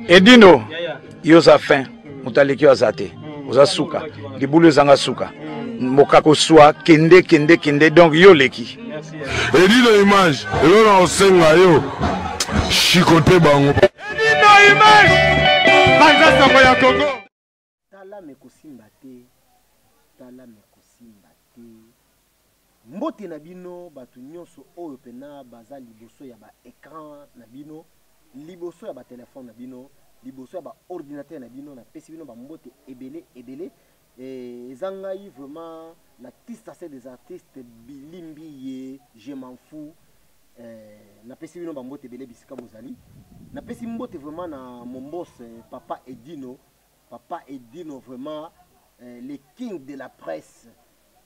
Edino, yo oza fin, moto aleki yo aza te, oza suka, libulu ezanga suka, mokako swa, kende kende kende, donc yo oleki. Edino image, eloko na kosenga yo, chicote bango. Edino image, panza sango ya Congo. Tala me kosimba te, tala me kosimba te. Mbote na bino bato nyonso oyo pena baza liboso ya ba ecran na bino, liboso ya ba telephone na bino, liboso ya ba ordinateur na bino, napesi bino ba mbote ebele ebele. Eh, eza ngai vraiment l'artiste assez des artistes Billy Mbiye, je m'en fous. Eh, napesi bino ba mbote ebele bisika bozali. Napesi mbote vraiment na mon boss eh, papa Edino, papa Edino vraiment eh, le king de la presse.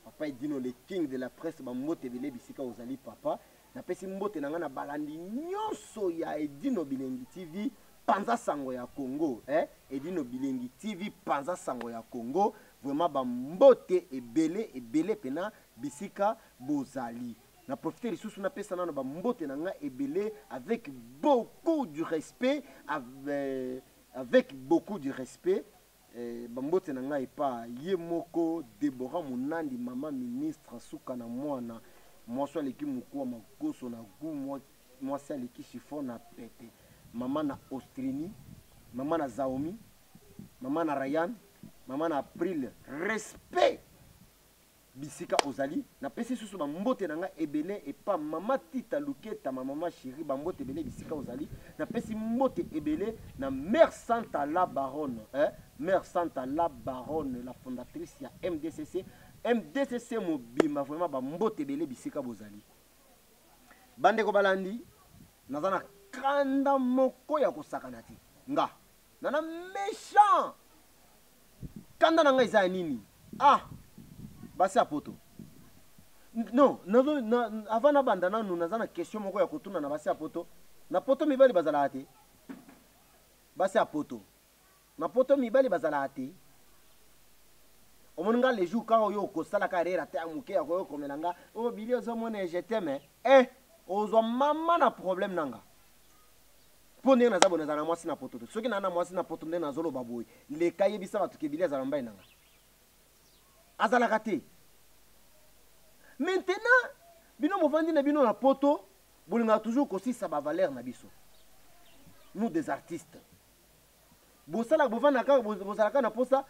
Papa Edino le king de la presse ba mbote ebele bisika ozali papa. Napesi mbote na nga na balandi nyonso ya Edino Bilengi TV panza sango ya Congo eh Edino Bilengi TV panza sango ya Congo vraiment ba mbote ebele ebele pena bisika bozali. Na profiter lisusu napesa nano ba mbote na nga ebele avec beaucoup du respect avec beaucoup du respect Eh, ba mbote na ngai epa ye moko Deborah Munandi mama ministre suka na mwana mwasi aleki mokuwa magoso na gu mwasi aleki chiffon na pete mama na Ostrini mama na Zaomi mama na Ryan mama na April respect Bisika ozali, napesi susu ba mbote na nga ebele epa mama Tita Luketa ma mama cherie ba mbote ebele bisika ozali, napesi mbote ebele na mère Santa la baronne eh, mère Santa la baronne la fondatrice ya MDCC, MDCC mobimba vraiment ba mbote ebele bisika bozali. Bandeko balandi, naza na kanda moko ya kosakana te nga nana méchant kanda na ngai eza ya nini ah basi ya poto non nazo na, avant nabanda nanu naza na question moko ya kotuna na basi ya poto na poto mibali bazalaka te basi ya poto na poto mibali bazalaka te omoni nga le jour kaka oyo okosalaka rere ata ya moke ya koyo okomela nga o oh, bili ozomona je t'aime eh ozwa mama na problème na nga mpo ndenge naza boye nazala na mwasi na poto te soki naa na mwasi na poto nde nazoloba boye leka yebisa bato ke bili azala mobali na nga azalaka te maintenant bino bovandi na bino na poto bolingaka toujours kosisa bavaleur na biso nous des artistes bosala bovandaka bozalaka na posa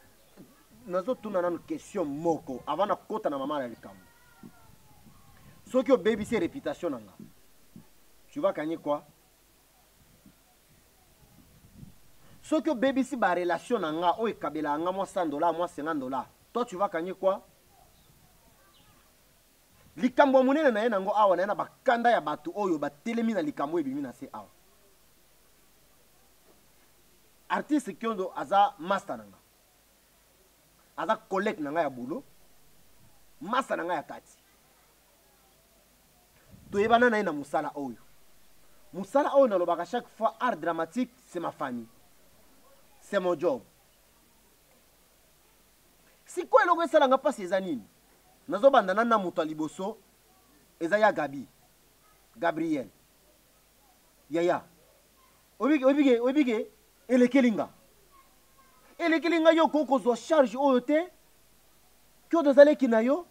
nazotuna nanu question moko avant nakota na mama na likambo soki obebisi réputation na nga tu vas gagner quoi soki obebisi ba relation na nga oyo ekabelaka nga mwa 100 dollar mwa 50 dollar toi tu vas gagner quoi likambo ya monene na ye nango awa na ye na bakanda ya bato oyo batelemi na likambo oyo ebimi na se awa artiste kiondo aza master na nga aza collègue na nga ya boulot master na nga ya kati toyebana na ye na mosala oyo mosala oyo nalobaka chaque fois art dramatique c'est ma famille c'est mon job sikoyo eloko esala nga mpasi eza nini nazobanda na na moto ya liboso eza ya gabi gabriel yaya oyebike oyebike elekeli nga elekeli nga yo okoki kozwa charge oyo te kiodo aza leki na yo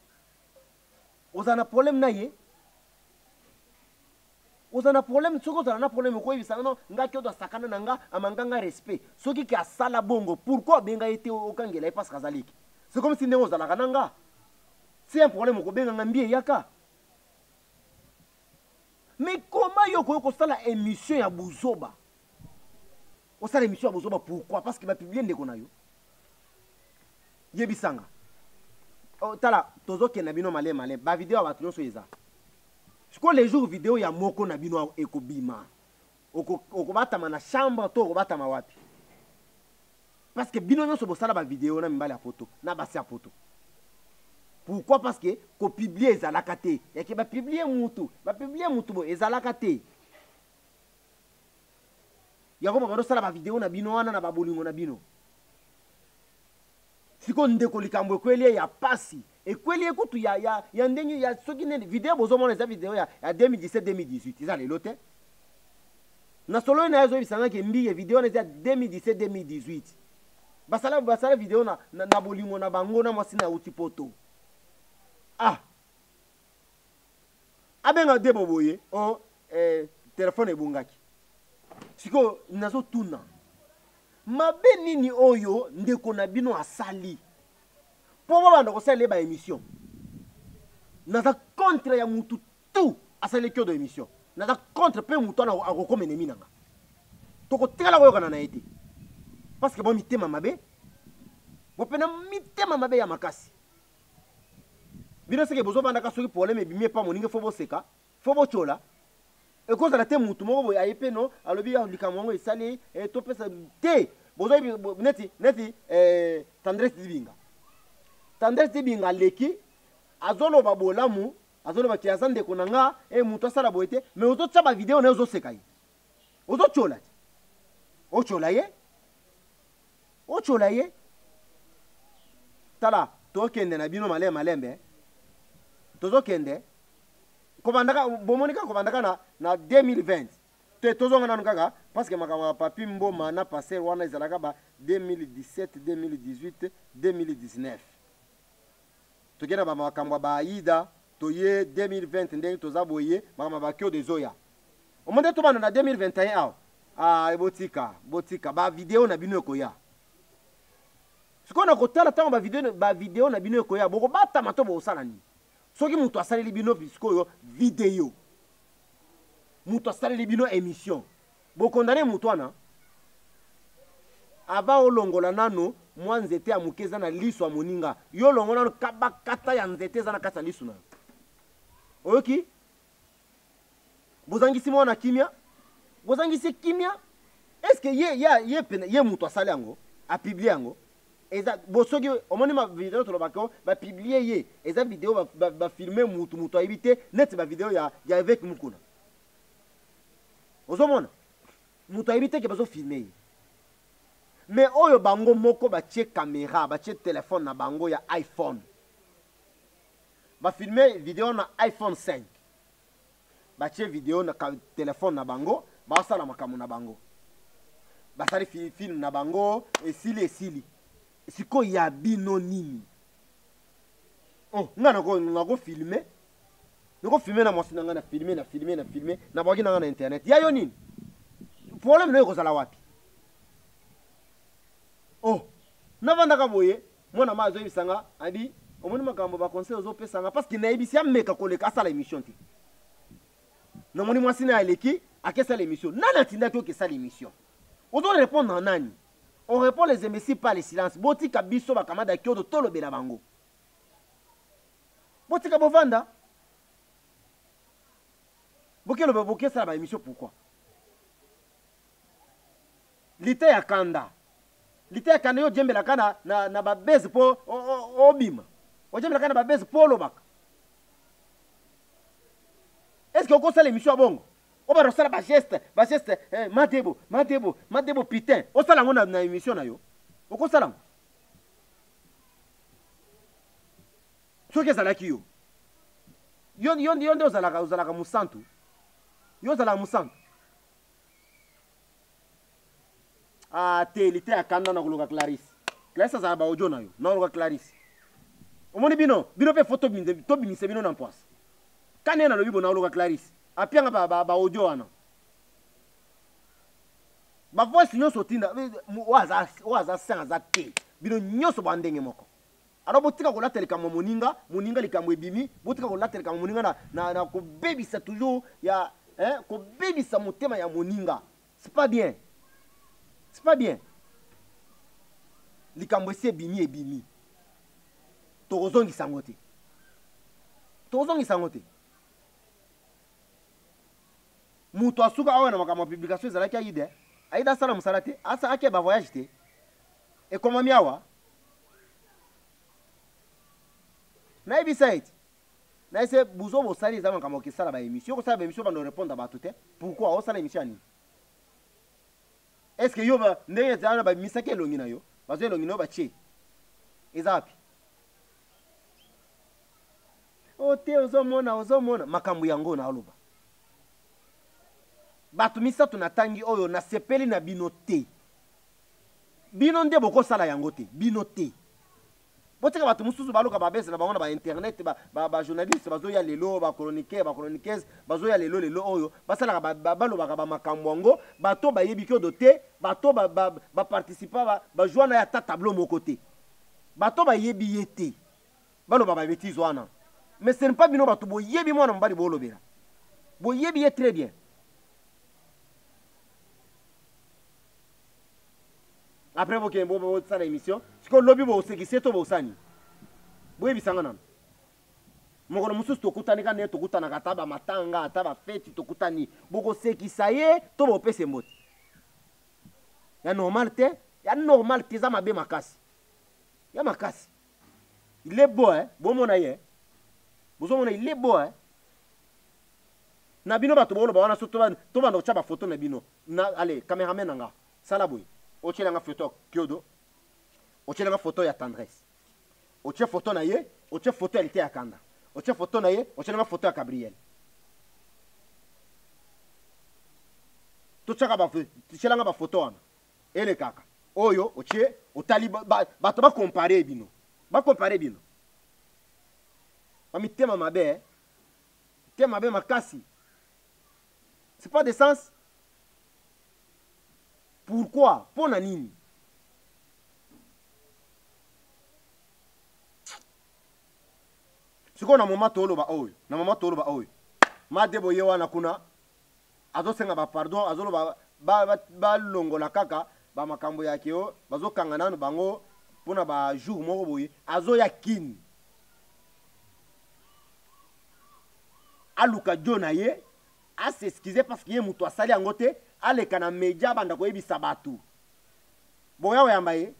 ozala na problème na ye oza na problème soki ozala na problème okoyebisa no nga kiodo asakana na nga amanga nga respect soki ke asala bongo pourquoi obenga ye te okangela ye parce que aza leki c'est comme si ndenge ozalaka na nga si un problème okobenga nga mbi eyaka mais comment yo okoki kosala émission ya buzoba osala émission ya bozoba pourquoi parce que bapublie ndeko na yo yebisanga oh, tala tozokenda bino malem malem bavideo ya bato nyonso eza sikoyo le jour video ya moko na bino ekobima okobatama na chambre to okobatama wapi parce que bino nyonso bosala bavideo na mibali ya poto na basi ya poto pourquoi parce que kopublie ezalaka te yake bapublie mutu bapublie mutu boye ezalaka te yango babanda osala bavideo na bino wana na babolingo na bino sikoyo ndeko likambo ekweli ye ya pasi ekweli ye kutu ya, ya, ya ndenge ya soki nini video bozomona eza video ya, ya 2017 2018 eza lelo te Na solo na ye azoyebisa nga ke mbiye video wana eza 2017 2018. Basala basala video na, na, na bolingo na bango na mwasi na auti poto. Ah. Abenga debo boye, oh eh, telefone ebongaki. Sikoyo nazotuna mabe nini oyo ndeko na bino asali mpo babanda kosalela ye ba émission? Naza contre ya mutu tout asali kiodo émission, naza contre mpe mutu wana akokoma ennemi na nga, tokotikala koyokana na ye te parce que bo mitema mabe, bopena mitema mabe ya makasi. Bino seke bozobandaka soki problème ebimi epa moninga fo boseka, fo botyola. Ekozala te mutu moko boye aye pe no alobi ah, likambo yango esali eh, topesa te. Bozoyebi neti neti eh, Tendresse Dibinga, Tendresse Dibinga aleki azoloba bolamu, azoloba ke aza ndeko na nga eh, mutu asala boye te, mais ozotia ba video na ye ozoseka ye, ozotyola te, otyola ye, otyola ye. Tala, tokende na bino malembe malembe, tozokende kobandaka bomoni kaka kobandaka na, na 2020 te, tozonga nanu kaka parce que makambo ya Papi Mboma na passer wana ezalaka ba 2017 2018 2019. Tokende na ba makambo ya ba Aida, toye 2020 ndenge toza boye, makambo ya ba Kyodo ezoya. Omoni nde tobanda na 2021 awa. Ah, botika, botika ba video na bino ekoya. Sikoyo na kotala ntango ba video, ba video na bino ekoya, bokobatama to bokosala nini? Soki moto asaleli bino sikoyo video, moto asaleli bino émission, bokondane moto wana ava olongola nano mwa nzete ya moke eza na liso ya moninga, yo olongola nano kabakata ya nzete eza na kati ya liso na yo. Oyoki? Bozangisi mwana kimia, bozangisi kimia. Est-ce que ye, ye, ye, pene, ye moto asali yango, apublie yango? Eza bo soki omoni ma video tolobaka ba publier ye, eza video ba, ba, ba filmer mutu, mutu ayebi te, neti ba video ya, ya évêque Mukuna. Ozomona mutu ayebi te ke bazo filmer ye, mais oyo bango moko batie camera, batie telefone na bango ya iPhone, ba filmer video na iPhone 5, batie video na telefone na bango, basala makambo na bango, basali film na bango, esili esili. Sikoyo ya bino nini? Oh, nga nako, nako filmer, nako filmer na mwasi na nga, na filmer, na filmer, na filmer, na bwaki na nga na internet. Ya yo nini? Problème nayo ekozala wapi? Oh, navandaka boye, mwana ma azoyebisa nga, abi omoni makambo ba conseil ozopesa nga, parce que nayebisi ameka koleka asala émission te. Namoni mwasi na aleki akesala émission. Nani atindaki okesala émission? Ozo répondre na nani? On répond les imbéciles par le silence. Botika biso ba camarades ya Kyoto tolobela bango. Botika bovanda. Bokeloba bokesala ba émission pourquoi? Lite ya kanda. Lite ya kanda yo ojembelaka na, na, na ba base po obima. Ojembelaka na ba base po olobaka. Est-ce que okosala émission ya bongo? Obanda kosala ba geste, ba geste, eh, madebo, madebo, madebo putain. Osala yango na, na émission na yo. Okosala yango. Soki ezalaki yo. Yo, yo, yo nde ozalaka, ozalaka mosantu. Yo ozalaka mosantu. Ah, te, lite ya kanda na koloka Clarisse. Clarisse azala ba audio na yo. Na koloka Clarisse. Omoni bino, bino pe photo tobimise bino na mpoasa. Kane na lobi bona koloka Clarisse. Apianga ba, ba, ba audio wana. Ba voice nyonso otinda, oyo aza saint aza te. Bino nyonso ba ndenge moko. Alors botika kolata likambo moninga, moninga likambo ebimi, botika kolata likambo moninga na, na, na kobebisa toujours ya, hein, kobebisa motema ya moninga. C'est pas bien. C'est pas bien. Likambo esi ebimi ebimi. Tokozongisa yango te. Tokozongisa yango te. Moto asuka awa na makambo ya publication ezalaki Aida. Aida asala mosala te, asa ake ba voyage te. Ekomami awa. Nayebisa ye ti. Nayese buzo bosali eza makambo okesala ba émission, okosala ba émission bando répondre bato te. Pourquoi osala émission ya nini? Est-ce que yo ba ndenge ezala na ba misaki elongi na yo? Bazo elongi na yo batie. Eza wapi? O te ozomona, ozomona makambo yango na oloba. Bato misatu natangi oyo nasepeli na bino te. Bino nde bokosala yango te, bino te. Botika bato mosusu baluka babese na bango na ba internet, ba, ba, ba journaliste bazoya lelo, ba chroniqueur, ba chroniqueuse bazoya lelo lelo oyo basalaka ba, ba, balobaka ba makambo yango, bato bayebi kiodo te, bato ba, ba, ba participa ba, ba joua na ye ata tableau moko te. Bato bayebi ye te. Baloba ba bêtises wana. Mais ce n'est pas bino bato boyebi mwana mobali bolobela. Boyebi ye très bien. Après bokende bosala émission, sikoyo lobi bosekisi ye to bosani. Boyebisa nga nanu. Mokolo mosusu tokutani kaka ndenge tokutanaka ata ba matanga ata ba feti tokutani, bokosekisa ye to bopesa ye mbote? Ya normal te, ya normal te, eza mabe makasi. Ya makasi. Il est beau hein, bomona ye. Bozomona il est beau hein. Na bino bato boloba wana so tobanda kotya bafoto na bino. Na allez, cameraman na nga. Sala boye. Otyela nga foto ya Kiodo. Otyela nga foto ya Tendresse. Otye foto na ye, otye foto ya Liteya ya Kanda. Otye foto na ye, otyela nga foto ya Gabriel. Totyaka ba tyela nga bafoto wana. Elekaka. Oyo otie otali bato ba comparer bino. Ba comparer bino. Ba mitema mabe eh. Mitema mabe makasi. C'est pas de sens. Pourquoi? Pona nini? Sikoyo na moment toloba oyo, na moment toloba oyo. Madebo ye wana kuna azosenga ba pardon, azoloba balongola kaka ba makambo ya keo, bazokanga nanu bango pona ba jour moko boye, azoya kin. Aluka jo na ye, a s'excuser parce que ye mutu asali yango te, aleka na media abanda koyebisa batu. Boya koyamba ye?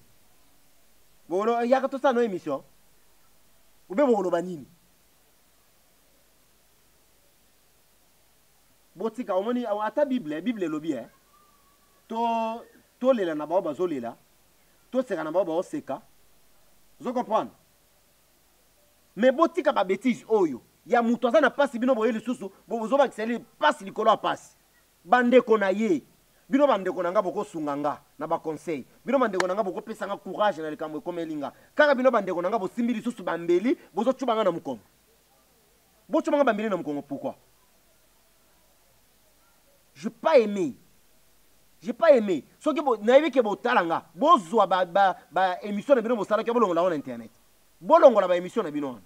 Bokolo yaka tosala no émission? Obe bokoloba nini? Botika omoni ata Bible, Bible elobi eh. To tolela na bao bazolela, toseka na bao baoseka. Ozo comprendre? Mais botika ba bêtises oyo ya mutu aza na pasi bino boye lisusu bozobakisa ye pasi likolo ya pasi. Bandeko na ye, bino bandeko na nga bokosunga nga na ba conseil, bino bandeko na nga bokopesa nga courage na likambo ekomeli nga. Kaka bino bandeko na nga bosimbi lisusu bambeli bozocuba nga na mokongo. Bocuba nga bambeli na mokongo pourquoi? Je pas aimé. J'ai pas aimé. Soki bo nayebi ke botala nga, bozwa ba ba ba émission na bino bosalaki bolongola yango na internet. Bolongola ba émission na bino wana.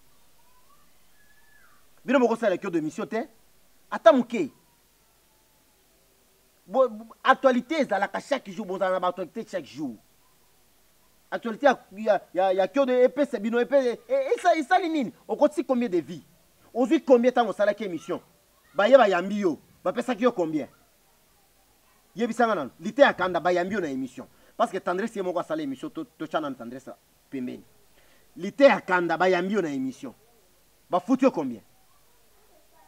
Bino bokosala kio d'émission te ata moke. Bo, actualité ezalaka chaque jour, bozala na ba actualité chaque jour. Actualité ya ya ya, ya kio de epesa bino epe esali nini? Okotisi combien de vie? Ozwi combien tango osalaki émission? Baye bayambi yo, bapesaki yo combien? Yebisa nga nanu, liteya kanda bayambi yo na émission. Parce que Tendresse ye moko asala émission, to totya nanu Tendresse pembeni. Liteya kanda bayambi yo na émission. Bafuti yo combien?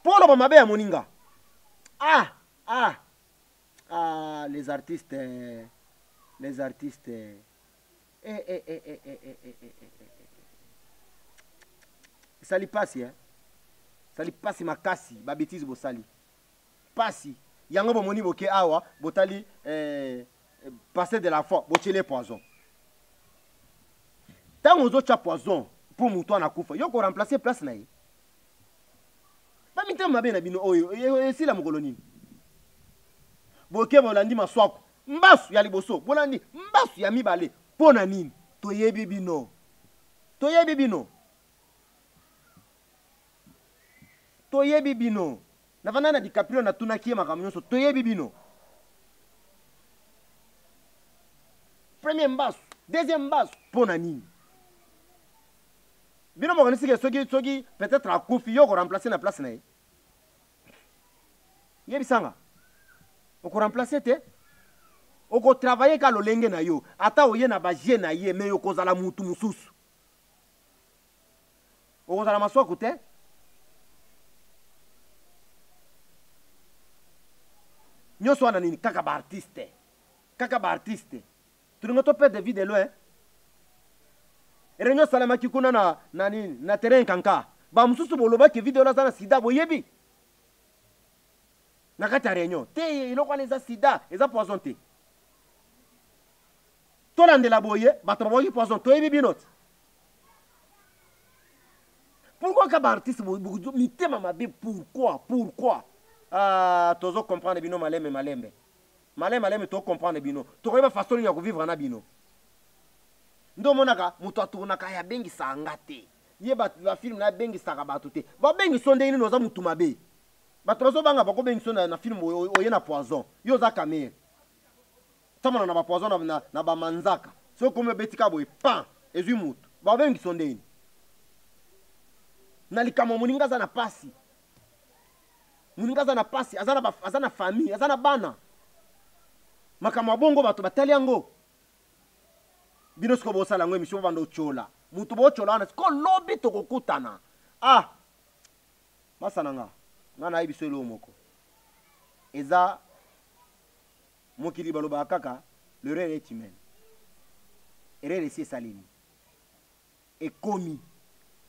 Po oloba mabe ya moninga. Ah ah ah les artistes les artistes eh eh eh eh eh eh eh eh eh eh. Esali pasi hein. Esali pasi makasi ba bêtises bosali. Pasi yango bomoni boke awa botali eh, passer de la foi botiele poison. Tango ozotya poison mpo moto wana akufa, yo ko remplacer place na ye. Ba mitema mabe na bino oyo esila mokolo nini? Boke bolandi maswaku mbasu ya liboso, bolandi mbasu ya mibale mpo na nini? Toyebi bino, toyebi bino, toyebi bino. Navanda na DiCaprio natunaki ye makambo nyonso, toyebi bino. Premier mbasu, deuxième mbasu, mpo na nini? Bino bokanisi ke soki soki peut-être akufi yo oko remplacer na place na ye? Yebisanga, oko remplacer te? Oko travailler ka lolenge na yo, ata oye na ba jeu na ye, mais okozala mutu mosusu. Okozala maswaku te? Nyonso wana nini? Kaka ba artiste, kaka ba artiste. Tolinga to perdre vie de loin. Réunion salamaki kuna na na nini na terrain Kanka. Ba mususu bolobaki video aza na sida boyebi. Na kati ya réunion te, eloko wana eza sida, eza poison te. Tolandela boye, bato babwaki poison, toyebi bino te. Pourquoi ka ba artiste mitema mabe? Pourquoi? Pourquoi? Ah, tozo comprendre bino malembe malembe. Malembe malembe to comprendre bino. Tokoyeba façon nini ya kovivre na bino. Nde omonaka moto atournaka ya abengisaka nga te. Ye ba film na abengisaka bato te. Babengisa ndenge nini? Oza motu mabe. Bato bazobanga bakobengisa na film oye na poison. Yo oza Kamere. Tamona na ba poison na ba manzaka. Soki okomi obeti ka boye pan ezwi motu. Babengisa ndenge nini? Na likambo moninga aza na pasi. Moninga aza na pasi, aza na famille, aza na bana. Makambo ya bongo bato batali yango. Bino sikoyo bosala yango émission bobanda otyola. Moto botyola wana sikoyo lobi tokokutana. Ah! Masa na nga, nga nayebi biso eloko moko. Eza mokili balobaka kaka l'erreur est humaine. Erreur esi esalemi. Ekomi.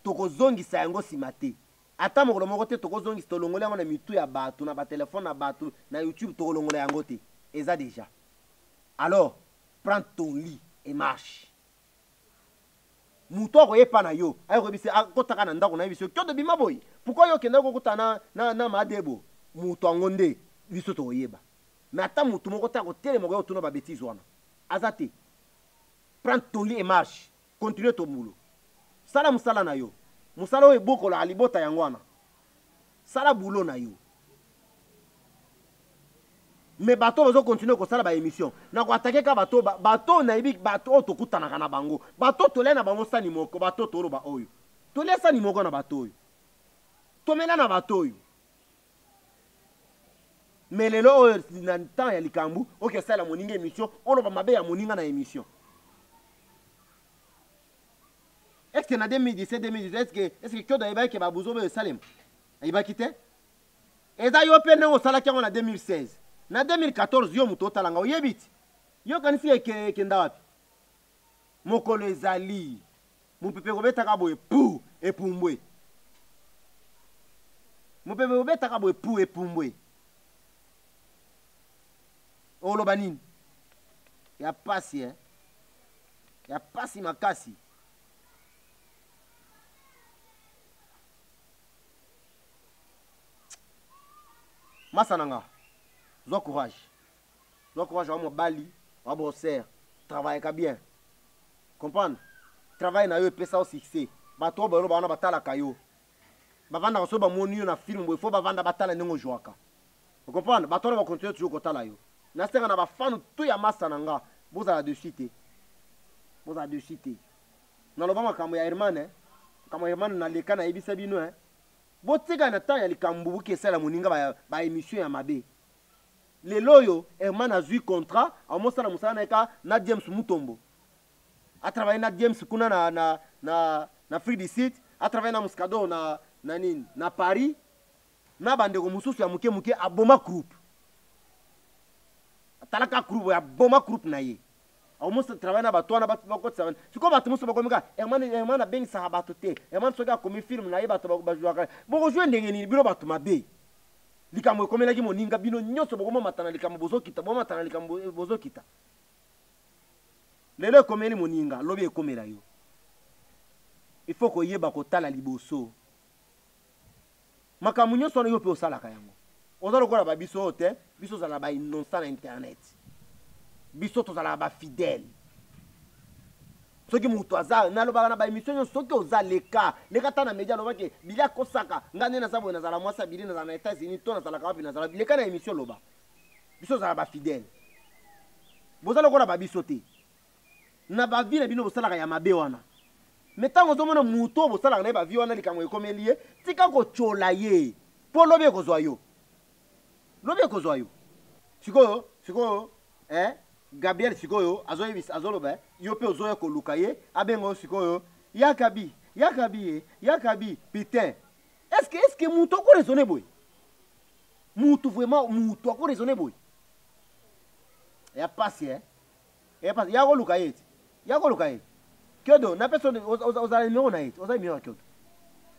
Tokozongisa yango nsima te. Ata mokolo moko te tokozongisa, tolongoli yango na mitu ya bato, na batelefone na bato, na YouTube, tokolongola yango te. Eza déjà. Alors, prends ton lit et marche. Moto akoyepa na yo, akoyebisa, akotaka na ndako na ye biso, kyoto bima boye. Pourquoi yo okendaki kokutana na Madebo? Moto yango nde biso tokoyeba. Mais ata moto moko te akotelema koya kotuna ba bêtises wana. Aza te. Prends ton lit et marche. Continue ton boulot. Sala mosala na yo. Mosala oyo ebokolaka libota yango wana. Sala boulot na yo. Mais bato bazo continuer kosala ba émission. Na ko attaquer ka bato, bato nayebi bato oyo tokutanaka na bango. Bato tolia na bango sani moko, bato toloba oyo. Tolia sani moko na bato oyo. Tomela na bato oyo. Mais lelo oyo na temps ya likambo, oke sala moninga émission, oloba mabe ya moninga na émission. Est-ce que na 2017, 2018, est-ce que Kyodo ayebaki ke babuzo oyo esalema? Ayebaki te? Eza yo pe ndenge osalaki yango na 2016. Na 2014 yo moto otala nga oyebi ti. Yo kanisi ekenda wapi? Mokolo ezali. Mopepe ekobetaka boye pu epumbwe. Mopepe ekobetaka boye pu epumbwe. Oloba nini? Ya pasi eh. Ya pasi makasi. Masa na nga, zwa courage. Zwa courage wa mobali, wa bosser, travailleka bien. Comprendre? Travail na yo epesa yo succès. Bato oyo baloba wana batalaka yo. Bavandaka soki bamoni yo na film boye, faut bavanda batala ndenge ojouaka. Comprendre? Bato wana ba continuer toujours kotala yo. Nasenga na ba fans tout ya masa na nga, bozala dessus te. Bozala dessus te. Naloba makambo ya Herman, eh. Makambo ya Herman naleka nayebisa bino, eh. Botika na temps ya likambo bokesala moninga ba émission ya mabe. Lelo oyo Herman azui contrat, amosala mosala na ye ka na James Mutombo. A travailler na James kuna na Afrique du Sud, a travailler na Muscador na nini, na Paris, na bandeko mosusu ya moke moke, aboma groupe. Atalaka groupe, aboma groupe na ye. Akomosa travailler na bato wana, bato bakotisa wana. Sikoyo bato mosusu bakomi kaka, Herman, Herman abengisaka bato te. Herman soki akomi film na ye, bato bajouaka. Bokojouer ndenge nini? Bino bato mabe. Likambo ekomelaki moninga, bino nyonso bokomamata na likambo bozokita, bomata na likambo bozokita. Lelo ekomeli moninga, lobi ekomela yo. Il faut koyeba kotala liboso. Makambo nyonso wana yo mpe osalaka yango. Oza lokola ba biso oyo te, biso ozala ba innocent na internet. Biso tozalaka ba fidèle. Soki moto aza, nalobaka na ba émission nyonso, soki oza leka, leka ata na media, lobaki Billy akosaka, nga nde naza boye, nazala mwasi ya Billy, nazala na États-Unis, to nazalaka wapi, nazala, leka na émission loba. Biso ozala ba fidèle. Boza lokola ba biso te. Na ba vie na bino bosalaka ya mabe wana. Mais tango ozomona moto oyo bosalaka na ye ba vie wana likambo ekomeli ye, tika kotyola ye. Po lobi ekozwa yo. Lobi ekozwa yo. Sikoyo, sikoyo, eh, Gabriel sikoyo azoyebisa, azoloba, eh, yo pe ozoya koluka ye, abenga yo sikoyo, yaka bi, yaka bi ye, yaka bi, putain. Est-ce que, est-ce que moto ako raisonner boye? Moto vraiment, moto ako raisonner boye? Ya pasi, eh. Ya pasi, ya koluka ye ti. Ya koluka ye. Kyodo, na peso ozala numéro na ye ti, ozala numéro ya Kyodo.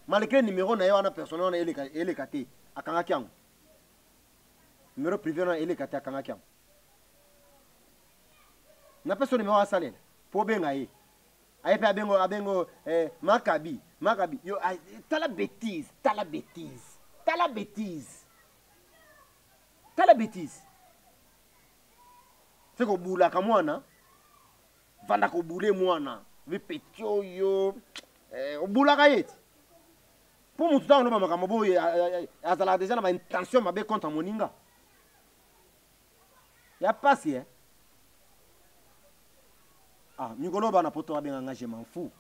Malgré numéro na ye wana personnel wana eleka, eleka te, akangaki yango. Numero privé wana eleka te akangaki yango. Napesa numero asalela mpo obenga ye. Aye mpe abengo abengo eh, makabi makabi yo ah, tala betise tala betise tala betise tala betise se kobulaka mwana vanda kobule mwana bipeti oyo eh, obulaka ye ti mpo motu ntango aloba makambo boye azalaka deja na baintention mabe contre moninga ya pasi eh? ah mikolo bana poto babenga nga je m'en fous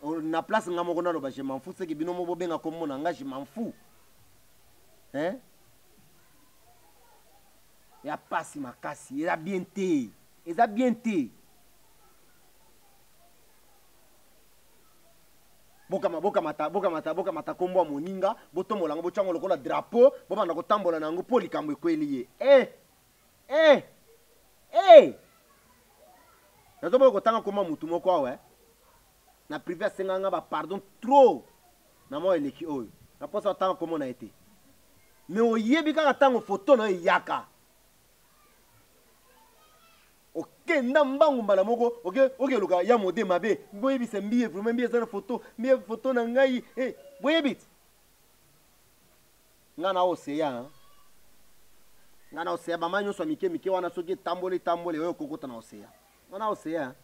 na place nga moko naloba je m'en fous seke bino mo bobenga kombo na nga je m'en fous hein ya pasi makasi eza bien te eza bien te bokama bokamata bokamata bokamata kombo ya moninga botombola yango botya yango lokola drapeau bobanda kotambola na yango mpo likambo ekweli ye eh, eh, eh. nazoboya kotanga kombo ya motu moko awa eh. na privé asengaka nga bapardon trop na mwa eleki oyo na mposa otanga kombo na ye te me oyebi kaka ntango foto na yo eyaka okenda mbangu mbala moko okeluka ya mode mabe boyebisa mbiye vraiment mbiye eza na foto mbiye foto na ngai eh, boyebi ti nga na oseya nga na oseya bamai nyonso ya mike mike wana soki etamboli etamboli oyo okokota na oseya nga na oseya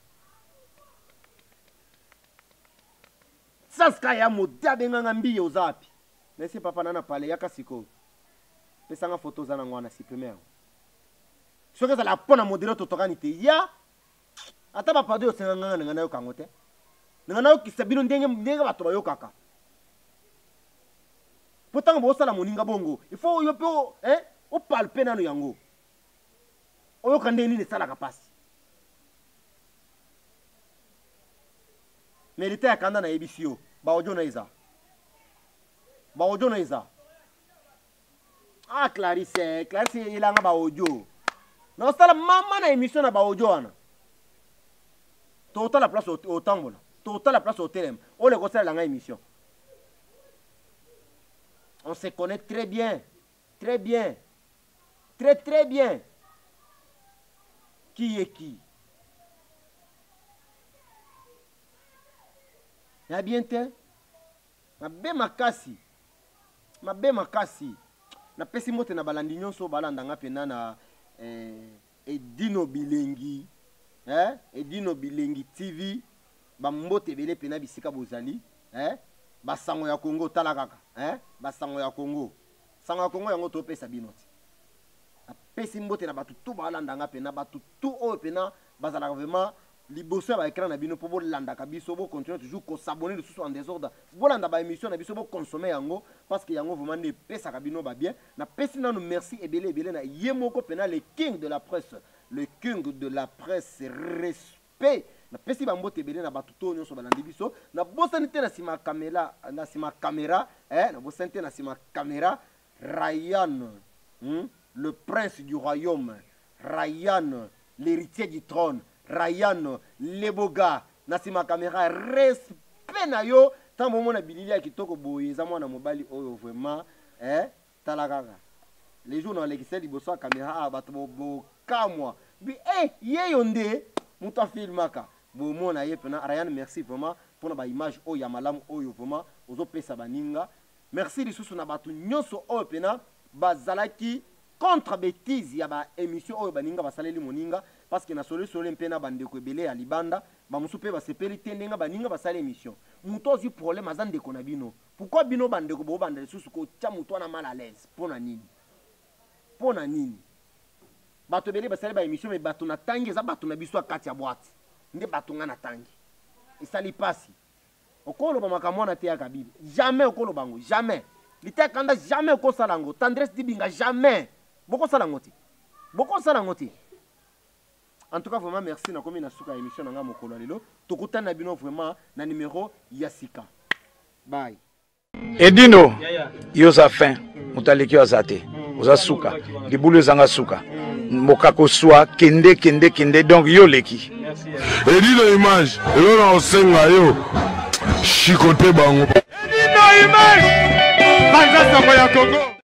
saska ya mode abenganga mbiye oza wapi nasi papa na na pale yaka sikoyo pesanga foto oza nango wana supprime yango soki ezala mpo na modele totokani te ya ata bapado osenga nganga na ngai nayoka yango te na ngai nayokisa bino ndenge ndenge bato bayokaka mpo ntango bosala moninga bongo il faut yo mpe opalpe nano yango oyoka ndenge nini esalaka mpasi mais lita ya kanda nayebisi yo baaudio na eza baaudio na eza ah clarisse eh, clarisse elanga ba audio naosala mama na émission na ba audio wana totala place otambola totala place otelema oyo ekosalela ngai émission on se connaît très bien très bien très très bien qui est qui ya bien te Mabe makasi. Mabe makasi. Napesi mbote na balandi nyonso balanda nga pena na eh, Edino Bilengi eh, Edino Bilengi TV ba mbote ebele pena bisika bozali eh, basango ya Congo tala kaka eh, basango ya Congo sango ya Congo yango topesa bino ti napesi mbote na bato tu balanda nga pena bato tu oyo pena bazalaka vraiment liboso ya ba ecran na bino mpo bolandaka biso bo continuer toujours ko s'abonner lisusu en desordre bolanda ba émission na biso bo consommer yango parce que yango vraiment nde epesaka bino ba bien napesi nanu merci ebele ebele na ye moko pena le king de la presse le king de la presse respect napesi bambote ebele na bato to nyonso balandi biso nabosani te na nsima kamera na nsima kamera eh, nabosani te na nsima kamera Ryan hmm? le prince du royaume Ryan l'heritier du trône Ryan Leboga na sima camera respect na yo ntango bomona bilili ya kitoko boye eza mwana mobali oyo vraiment eh, tala kaka les jours nalekisa liboso ya camera ah, bato bokamwa bi eh, yeyo nde moto afilmaka bomona ye mpena Ryan merci vraiment mpona baimage oyo ya malamu oyo vraiment ozopesa baninga merci lisusu na bato nyonso oyo mpena bazalaki contre betise ya ba emission oyo baninga basaleli moninga parce que na soli soli mpe na bandeko ebele ya libanda bamosusu mpe basepeli te ndenge baninga basali emission moto azwi problème aza ndeko na bino pourquoi bino bandeko bobanda lisusu kotya moto wana mal à l'aise mpo na nini mpo na nini bato ebele basali ba emission me bato natangi eza bato na biso ya kati ya boite nde bato nga natangi esali mpasi okoloba makambo wana te ya kabibi jamais okoloba yango jamais lita kanda jamais okosala yango tendresse dibinga jamais bokosala yango te bokosala yango te en tout cas vraiment merci nakomi na suka ya émission na ngai mokolo ya lelo tokutani na bino vraiment na numero ya sika bye Edino, yo oza fin, moto aleki yo aza te, oza suka, libulu ezanga suka, mokako swa kende kende kende, donc yo oleki. Edino image, eloko na kosenga yo, chicote bango. Edino image, panza sango ya Congo.